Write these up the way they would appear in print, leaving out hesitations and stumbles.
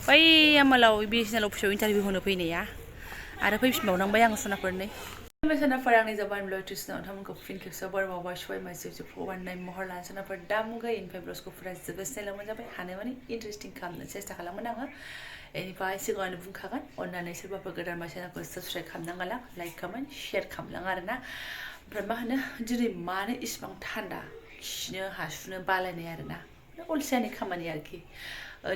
बै आमोलाव बिएसएनएल अफिसाव इन्टारभिउ होनो फैनाया आरो फैफिनबावनांबाय आङो सनाफोरनै सनाफोर आंनि जबानब्लग टिउसनाव नोंथांमोनखौ फिन खेबसेयाव बरबावबाय सबाय मासे फवाननाय महर लाना सनाफोर दा मुगाय इनिफ्राय ब्लग्सखौ फुरा जोबोद स्टाइलाव जाबाय हानाय माने इन्टारेस्टिं खालामनो सेस्था खालामगोन आङो बेनिफ्राय सिगाङावनो बुंखागोन अन्नानै सोरबाफोर गोदान मा चेनेलखौ साबस्क्राइब खालामनांगाला लाइक कमेन्ट शेयार खालामलां आरोना ओमफ्राय मा होनो दिनै मानो इसिबां थान्दा खिनो हासुनो बालायनाय आरोना अलसियानि खामानि आरोखि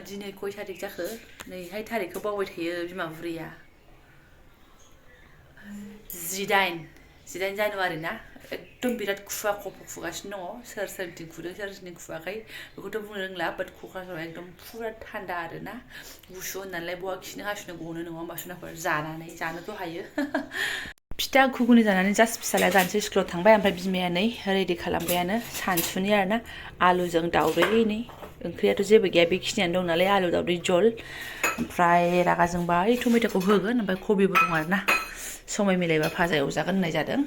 दिनै कय थारिख जाखो नैहाय थारिखखौ बावबाय थायो बिमा बुरैया 10 जानुवारि ना एकदम बिराद खुवा खफ' खुगासिनो दङ सोर सोरनिथिं खुदों सोर सोरनिथिं खुवाखै बेखौथ' बुंनो रोंला बाट क'क्राझाराव एकदम फुरा थान्दा आरोना गुसु होननानैलाय बहा खिनो हासुनो गनो नङा होमबा सनाफोर जानानै जानोथ' हायो फिथा घुगुनि जानानै जास्ट फिसालाया जानोसै स्कुलाव थांबाय ओमफ्राय बिमाया नै रेडि खालामबायानो सानसुनि आरोना आलुजों दाउदै नै ओंख्रियाथ' जेबो गैया बेखिनियानो दं नालाय आलु दाउदै जल ओमफ्राय रागा जोंबा ओइ टमेट'खौ होगोन ओमफ्राय कबिबो दं आरोना समय मिलायबा भाजा एवजागोन होननाय जादों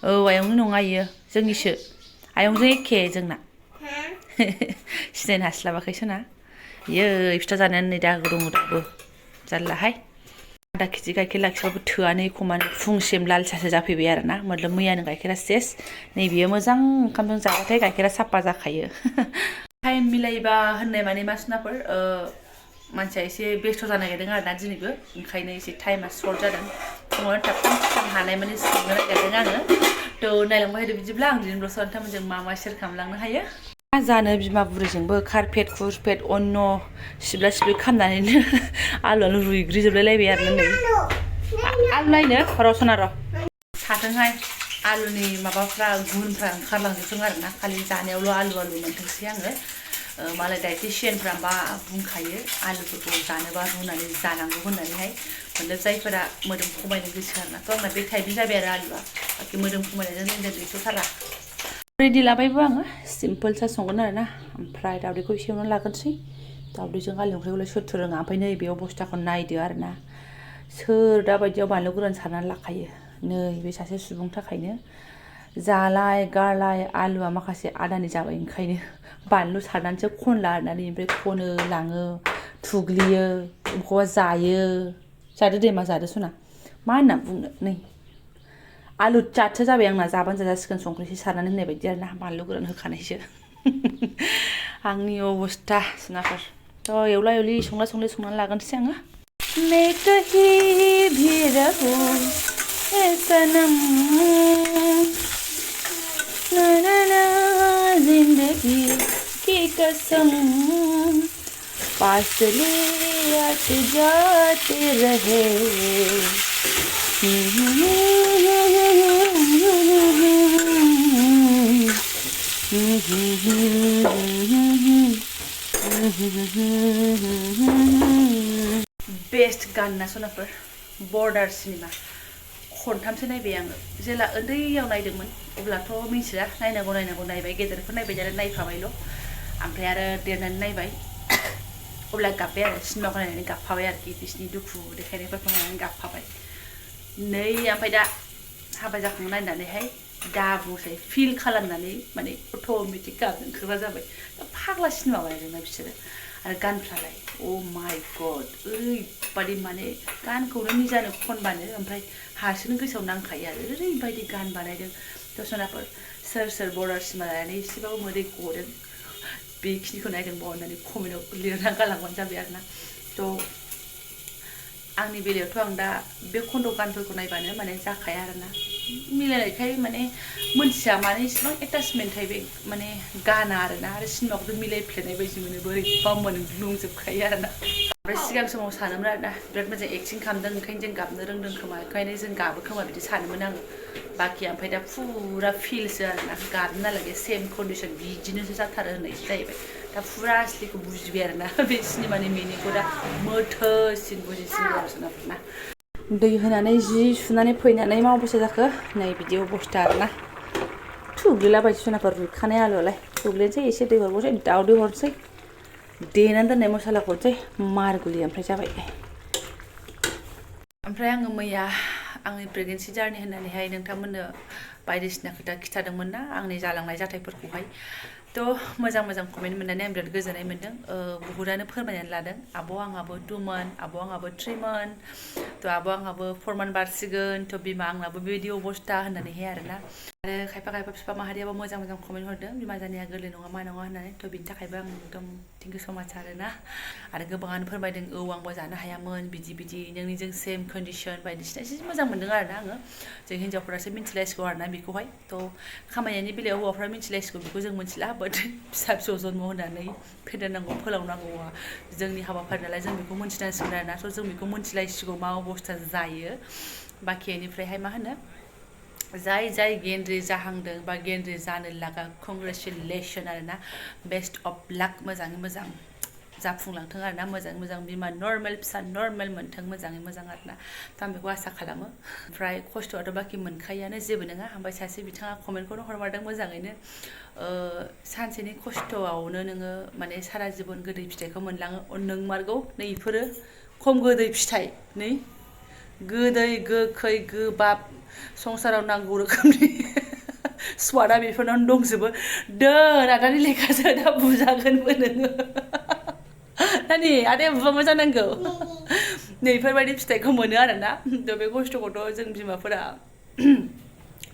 औ आयंनि नङा इयो जोंनिसो आयंजों एखे जोंना सिनायनो हास्लाबाखै सना इयो फिथा जानायानो नै दा दङ दाबो जारलाहाय आधा केजि गाइखेर लाखिबाबो थोआनो एखमानो फुंसिम लाल साहासो जाफैबाय आरोना मतलब मैयानो गाइखेरा सेस नैबेयो मोजां ओंखामजों जाबाथाय गाइखेरा साफा जाखायो टाइम मिलायबा होननाय माने मा सनाफोर मानसिया एसे बेस्थ' जानो नागिरदों आरोना दिनैबो ओंखायनो एसे टाइमा सर्ट जादों फुङावनो थाब थाब हानाय माने संनो नागिरदों आङो थ' नायलांबाय थादो बिदिब्ला आं दिनै ब्लग्सआव नोंथांमोनजों मा मा शेयार खालामलांनो हायो मा जानो बिमा बुरैजोंबो कारपेट कुरपेट अन्न सिबला सिबलि खालामनानैनो आलुआनो रुइग्रिजोबलाय लायबाय आरो नै आलु नायनो रसना र' थाथोंहाय आलुनि माबाफ्रा गुनफ्रा ओंखारलांजोबथों आरोना खालि जानायावल' आलु मोनथोंसै आङो मालाय डाइटिशियानफ्रा मा बुंखायो आलुफोरखौ जानोबा रुनानै जानांगौ होननानैहाय मतलब जायफोरा मोदोम खमायनो गोसो आरोना थ' आंना बे टाइपनि जाबाय आरो आलुआ बाखि मोदोम खमायनायजों जों गैथ'थारा रेडि लाबायबो आङो सिम्पोलसो संगोन आरोना ओमफ्राय दावदैखौ एसे एवनानै लाग्रोनोसै दावदैजों आलु ओंख्रिखौलाय सोरथो रोङा ओमफ्राय नै बे अबस्थाखौ नायदो आरोना सोर दाबायदियाव बानलु गोरान सारनानै लाखायो नै बे सासे सुबुंनि थाखायनो जालाय गारलाय आलुआ माखासे आदानि जाबाय ओंखायनो बानलु सारनानैसो खनला आरोना ओमफ्राय खनो लाङो थुग्लियो बबेखौबा जायो जादो दे मा जादो सना मा होनना बुंनो नै आलु चाटसो जाबाय आंना जाबानो जाजासिगोन संख्रिसो सारनानै होननाय बायदि आरोना बानलु गोरान होखानायसो आंनि अबस्था सोनाफोर थ' एवला एवलि संनानै लागोनसै आङो मैं कहीं भी रहूं ए सनम ना ना ना जिंदगी की कसम फासले आते जाते रहे बेस्ट गान ना सनाफोर बर्डार सिनेमा खनथामसो नायबाय आङो जेला उन्दैयाव नायदोंमोन अब्लाथ' मिथिला नायनांगौ नायबाय गेदेरफोर नायबाय आरो नायफाबायल' ओमफ्राय आरो देरनानै नायबाय अब्ला गाब्बाय आरो सिनेमाखौ नायनानै गाबफाबाय आरोखि बिसिनि दुखु देखायनायफोरखौ नायनानै गाबफाबाय नै ओमफ्राय दा हाबा जाखांना नायनानैहाय दा बुंसै फिल खालामनानै माने अट'मेटिक गाबनो ओंखारग्रा जाबाय फाग्ला सिनेमा बानायदोंना बिसोरो आरो गानफ्रालाय अ माय गड ओरैबादि माने गानखौनो निजानो खनबानो ओमफ्राय हारसिंनो गोसोआव नांखायो आरो ओरैबायदि गान बानायदों दसनाफोर सोर बर्डार सिनेमा लानानै एसेबाबो मोदै गदों बेखिनिखौ नायदोंबा अननानै कमेन्टआव लिरना गालांबानो जाबाय आरोना थ' आंनि बेलायावथ' आं दा बे खन्द' गानफोरखौ नायबानो माने जाखाया आरोना मिलायनायखाय माने मोनथिया माने इसेबां एटाचमेन्ट थायो बे माने गाना आरोना आरो सिनेमाखौथ' मिलायफ्लेनाय बायदि मोनो बोरैबा मोनग्लुंजोबखायो आरोना ओमफ्राय सिगां समाव सानोमोन आरोना बिराद मोजां एक्टिं खालामदों ओंखायनो जों गाबनो रोंदों खोमा ओंखायनो जों गाबो खोमा बिदि सानोमोन आङो बाखि ओमफ्राय दा फुरा फिलसो आरोना गाबनो नालागे सेम कन्डिसन बिदिनोसो जाथारो होननायसो जाहैबाय दा फुरा आसलिखौ बुजिबाय आरोना बे सिनेमानि मिनिंखौ दा मोथोसिन बुजिसिनबाय आरो सोनाफोरना दै होनानै जि सुनानै फैनानै मा अबस्था जाखो नै बिदि अबस्था आरोना थुग्लिलाबायसै सोनाफोर रुइखानाय आलुआलाय थुग्लिनोसै एसे दै हरबावसै दावदै हरसै देनानै दोननाय मसलाखौ हरसै मारगुलि ओमफ्राय जाबाय ओमफ्राय आङो मैया आंनि प्रेगनेन्सि जार्नि होननानैहाय नोंथांमोननो बायदिसिना खोथा खिथादोंमोन ना आंनि जालांनाय जाथायफोरखौहाय थ' मोजां कमेन्ट मोननानै आं बिराद गोजोननाय मोन्दों बहुतानो फोरमायनानै लादों आब' आंहाबो 2 मोन आब' आंहाबो 3 मोन थ' आब' आंहाबो 4 मोन बारसिगोन थ' बिमा आंनाबो बेबायदि अबस्था होननानैहाय आरोना आरो खायफा बिफा माहारियाबो मोजां कमेन्ट हरदों बिमा जानाया गोरलै नङा मा नङा होननानै थ' बिनि थाखायबो आं एकदम थेंक इउ स' माच आरोना आरो गोबाङानो फोरमायदों औ आंबो जानो हायामोन बिदि नोंनिजों सेम कन्डिसन बायदिसिना एसे मोजां मोन्दों आरोना आङो जों हिन्जावफोरासो मिन्थिलायसिगौ आरोना बेखौहाय थ' खामायनायनि बेलायाव हौवाफ्रा मिन्थिलायसिगौ बेखौ जों मिन्थिला बाट फिसा फिसौ जन्म होनानै फेदेरनांगौ फोलावनांगौआ जोंनि हाबाफारि नालाय जों बेखौ मिन्थिनांसिगोन आरोना थ' जों बेखौ मिन्थिलायसिगौ मा अबस्था जायो बाखि बेनिफ्रायहाय मा होनो जाय गेन्द्रि जाहांदों बा गेन्द्रि जानो लागा कंग्रेचुलेसन आरोना बेस्ट अफ लाक मोजाङै मोजां जाफुंलांथों आरोना मोजाङै मोजां बिमा नर्मेल फिसा नर्मेल मोन्थों मोजाङै मोजां आरोना थ' आं बेखौ आसा खालामो ओमफ्राय खस्थ'आथ' बाखि मोनखायोआनो जेबो नङा ओमफ्राय सासे बिथाङा कमेन्टखौनो हरमारदों मोजाङैनो सानसेनि खस्थ'आवनो नोङो माने सारा जिबन गोदै फिथाइखौ मोनलाङो नोंमारगौ नै इफोरो खम गोदै फिथाइ नै गोदै गोखै गोबाब संसाराव नांगौ रोखोमनि स्वादा बेफोरनावनो दंजोबो दोन आदानि लेखासो दा बुजागोनबो नोङो नानि आदाया बुबाबो जानांगौ नैफोरबायदि फिथाइखौ मोनो आरोना थ' बे खस्थ'खौथ' जों बिमाफोरा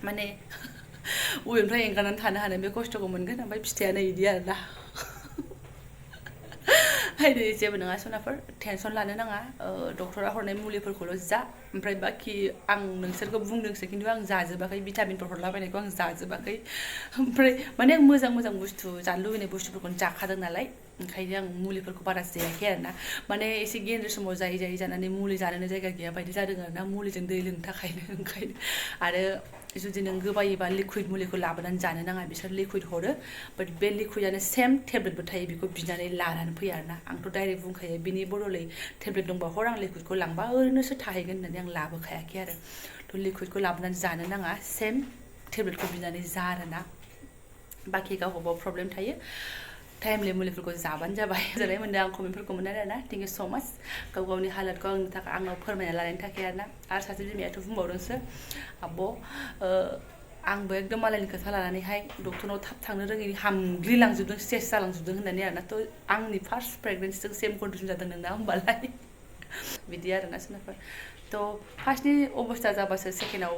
माने बबेनिफ्राय एंगारनानै थानो हानो बे खस्थ'खौ मोनगोन ओमफ्राय फिथाइयानो इदि आरोना हायदे जेबो नङा सनाफोर टेनसन लानो नाङा डक्टरा हरनाय मुलिफोरखौल' जा ओमफ्राय बाखि आं नोंसोरखौ बुंदोंसो खिन्थु आं जाजोबाखै भिटामिनफोर हरलाबायनायखौ आं जाजोबाखै ओमफ्राय माने आं मोजां बुस्थु जानो लुबैनाय बुस्थुफोरखौनो जाखादों नालाय ओंखायनो आं मुलिफोरखौ बारा जायाखै आरोना माने एसे गेन्द्रि समाव जायै जानानै मुलि जानोनो जायगा गैया बायदि जादों आरोना मुलिजों दै लोंनो थाखायनो ओंखायनो आरो जुदि नों गोबायोबा लिकुइड मुलिखौ लाबोनानै जानो नाङा बिसोर लिकुइड हरो बाट बे लिकुइडानो सेम टेब्लेटबो थायो बेखौ बिनानै लानानै फैयो आरोना आंथ' डाइरेक्ट बुंखायो बिनि बदलै टेब्लेट दंबा हर आं लिकुइडखौ लांबा ओरैनोसो थाहैगोन होननानै आं लाबोखायाखै आरो थ' लिकुइडखौ लाबोनानै जानो नाङा सेम टेब्लेटखौ बिनानै जा आरोना बाखि गाव गाव प्रब्लेम थायो टाइमलि मुलिफोरखौ जाबानो जाबाय गोजोननाय मोन्दों आं कमेन्टफोरखौ मोननानै आरोना थेंक इउ स' माच गावनि हालोदखौ आंनि थाखाय आंनाव फोरमायना लानायनि थाखाय आरोना आरो सासे बिमायाथ' बुंबावदोंसो आब' आंबो एकदम मालायनि खोथा लानानैहाय डक्टरनाव थाब थांनो रोङैनि हामग्लिलांजोबदों स्ट्रेस जालांजोबदों होननानै आरोना थ' आंनि फार्स्ट प्रेगनेन्सिजों सेम कन्डिसन जादों नोंना होमबालाय बिदि आरोना सोरनाफोर थ' फार्स्टनि अबस्था जाबासो सेकेन्डआव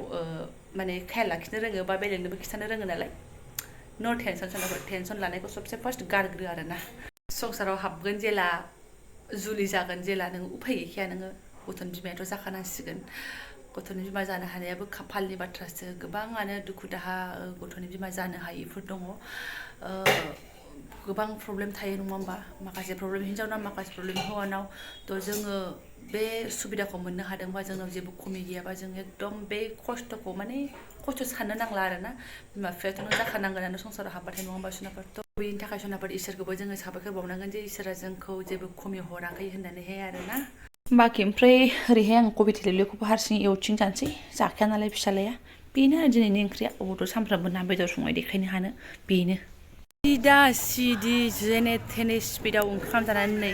माने ख्याल लाखिनो रोङो बा बेलेगनोबो खिन्थानो रोङो नालाय नो टेनसन सोरनाफोर टेनसन लानायखौ सबसे फार्स्ट गारग्रो आरोना संसाराव हाबगोन जेला जुलि जागोन जेला नोङो उफाय गैखाया नोङो गथ'नि बिमायाथ' जाखानांसिगोन गथ'नि बिमा जानो हानायाबो खाफालनि बाथ्रासो गोबाङानो दुखु दाहा गथ'नि बिमा जानो हायिफोर दङ गोबां प्रब्लेम थायो नङा होमबा माखासे प्रब्लेम हिन्जावनाव माखासे प्रब्लेम हौवानाव थ' जोङो बे सुबिदाखौ मोननो हादोंबा जोंनाव जेबो खमि गैयाबा जों एकदम बे खस्थ'खौ माने खस्थ' साननो नांला आरोना बिमा बिफायाथ' नों जाखानांगोनानो संसाराव हाबबाथाय नङा होमबा सनाफोर थ' बेनि थाखाय सनाफोर इसोरखौबो जोङो साबायखर बावनांगोन जे इसोरा जोंखौ जेबो खमि हराखै होननानैहाय आरोना बाखि ओमफ्राय ओरैहाय आं कबि थेलेलेखौबो हारसिं एवथिं जानोसै जाखाया नालाय फिसालाया बेनो आरो दिनैनि ओंख्रिया अबावथ' सानफ्रामबो ना बेदर संनाय देखायनो हानो बेनो सिदा सिदि जेने थेने स्पिडाव ओंखाम जानानै नै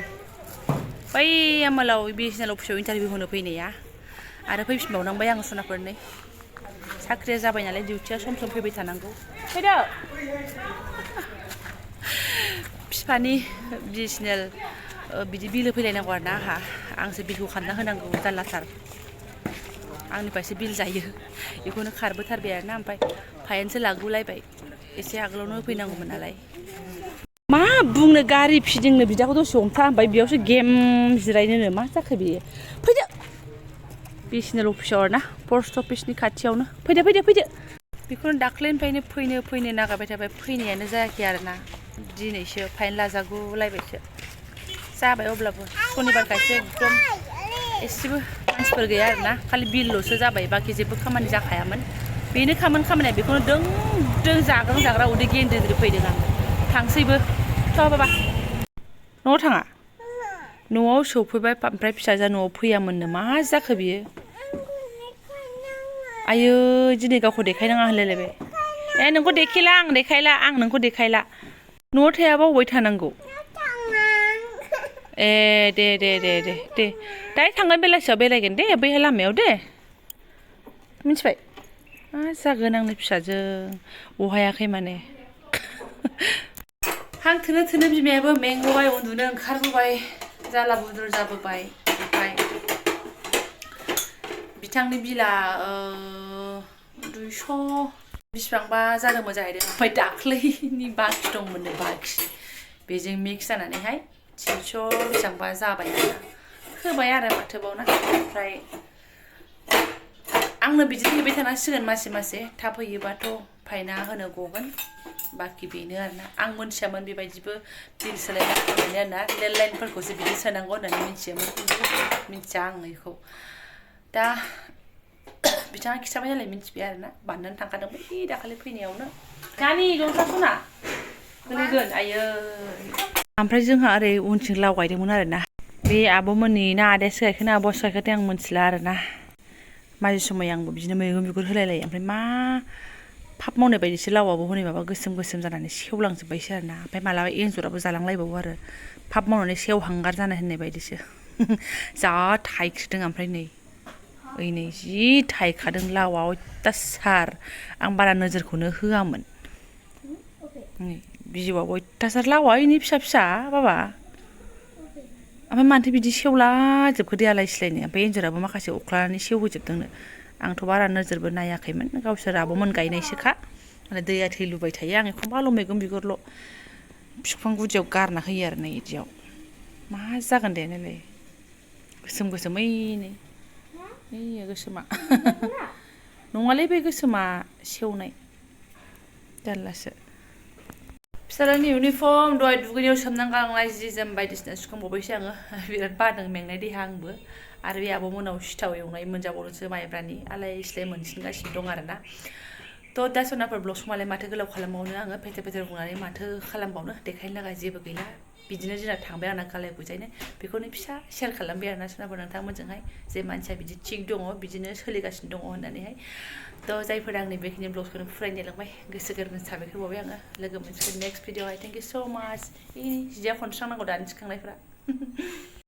बै आमोलाव बिएसएनएल अफिसाव इन्टारभिउ होनो फैनाया आरो फैफिनबावनांबाय आं सनाफोर नै साख्रिया जाबाय नालाय डिउटिया सम फैबाय थानांगौ फैदो बिफानि बिएसएनएल बिदि बिल फैलायनांगौ आरोना आंसो बिलखौ खालामना होनांगौ जारलाथार आंनिफ्रायसो बिल जायो बेखौनो खारबोथारबाय आरोना ओमफ्राय फाइनसो लागुलायबाय एसे आगोलावनो होफैनांगौमोन नालाय मा बुंनो गारि फिदिंनो बिदाखौ दसे हमथा ओमफ्राय बेयावसो गेम जिरायनोनो मा जाखो बेयो फैदो बिएसएनएल अफिसाव आरोना पस्ट अफिसनि खाथियावनो फैदो बेखौनो दाख्लैनिफ्रायनो फैनो नागारबाय थाबाय फैनायानो जायाखै आरोना दिनैसो फाइन लाजागुलायबायसो जाबाय अब्लाबो सनिबारखायसो एकदम एसेबो मानसिफोर गैया आरोना खालि बिलल'सो जाबाय बाखि जेबो खामानि जाखायामोन बेनो खामानिया बेखौनो दों जाग्रा उदै गेन्द्रि फैदों आं थांसैबो थ' बाबा न'आव थाङा न'आव सौफैबाय ओमफ्राय फिसाजोआ न'आव फैयामोननो मा जाखो बियो आयो दिनै गावखौ देखायनाङा होनलायलायबाय नोंखौ आं नोंखौ देखायला न'आव थायाबा अबाय थानांगौ दे दाहाय थांगोन बेलासियाव बेरायगोन दे बैहाय लामायाव दे मिथिबाय मा जागोन आंनि फिसाजों अहायाखै माने हां थोनो थोनो बिमायाबो मेंबोबाय उन्दुनो ओंखारबोबाय जाला बुदुर जाबोबाय ओमफ्राय बिथांनि बिला 200 बिसिबांबा जादोंमोन जाहैदों ओमफ्राय दाख्लैनि बाखि दंमोननो बाखि बेजों मिक्स जानानैहाय 300 बेसेबांबा जाबाय आरो होबाय आरो माथोबावना ओमफ्राय आंनो बिदिनो हैबाय थानांसिगोन मासे मासे थाब होयोबाथ' फाइना होनो गगोन बाखि बेनो आरोना आं मोनथियामोन बेबायदिबो बिल सोलायनांगौ होननानै आरोना लेन्डलाइनफोरखौसो बिदि सोनांगौ होननानै मिथियोमोन मिथिया आं बेखौ दा बिथाङा खिथाबाय नालाय मिथिबाय आरोना बानायनानै थांखादों बै दाखालि फैनायावनो नानि जंसासना गोलैगोन आयो ओमफ्राय जोंहा ओरै उनथिं लाव गायदोंमोन आरोना बे आब'मोननि ना आदायासो गायखोना आब'आसो गायखोथाय आं मिथिला आरोना माजे समाय आंबो बिदिनो मैगं बिगुर होलायलायो ओमफ्राय मा फाप मावनाय बायदिसो लावाबो हनै माबा गोसोम गोसोम जानानै सेवलांजोब्बायसो आरोना ओमफ्राय मालाबा एन्जराबो जालांलायबावो आरो फाप मावनानै सेवहांगार जानाय होननाय बायदिसो जा थाइख्रिदों ओमफ्राय नै ओइ नै जि थाइखादों लावा अयथासार आं बारा नोजोरखौनो होआमोन बिजौआबो अयथासार लावा इनि फिसा फिसा बाबा ओमफ्राय मानोथो बिदि सेवलाजोबखो दे आलाय सिलायनो ओमफ्राय एन्जराबो माखासे अख्लानानै सेवहोजोबदोंनो आंथ' बारा नोजोरबो नायाखैमोन गावसोर आब'मोन गायनायसोखा माने दैया थै लुबाय थायो आं एखमबाल' मैगं बिगुरल' बिफां गुदियाव गारना होयो आरो नै बिदियाव मा जागोन दे नायलाय गोसोम गोसोम ओइनो ओइयो गोसोमा नङालै बे गोसोमा सेवनाय जारलासो फिसालानि इउनिफर्म दहाय दुगैनायाव सोमनानै गालांनाय जि जोम बायदिसिना सुखांबावबायसो आङो बिराद बादों मेंनाय देहा आंबो आरो बे आब'मोनाव सिथाव एवनाय मोनजाबावदोंसो माइब्रानि आलाय सिलाय मोनसिनगासिनो दं आरोना थ' दा सनाफोर ब्लग समालाय माथो गोलाव खालामबावनो आङो फेथेर फेथेर बुंनानै माथो खालामबावनो देखायनो लागा जेबो गैला बिदिनो जोंना थांबाय आंना गालाय गुजायनो बेखौनो फिसा शेयार खालामबाय आरोना सनाफोर नोंथांमोनजोंहाय जे मानसिया बिदि थिग दङ बिदिनो सोलिगासिनो दङ होननानैहाय थ' जायफोर आंनि बेखिनि ब्लगखौनो फरायनो लांबाय गोसो गोरबोनि साबायखर बावबाय आङो लोगो मोनसिगोन नेक्स्ट भिडिअआवहाय थेंक इउ स' माच जिया खनस्रांनांगौ दानि सिखांनायफ्रा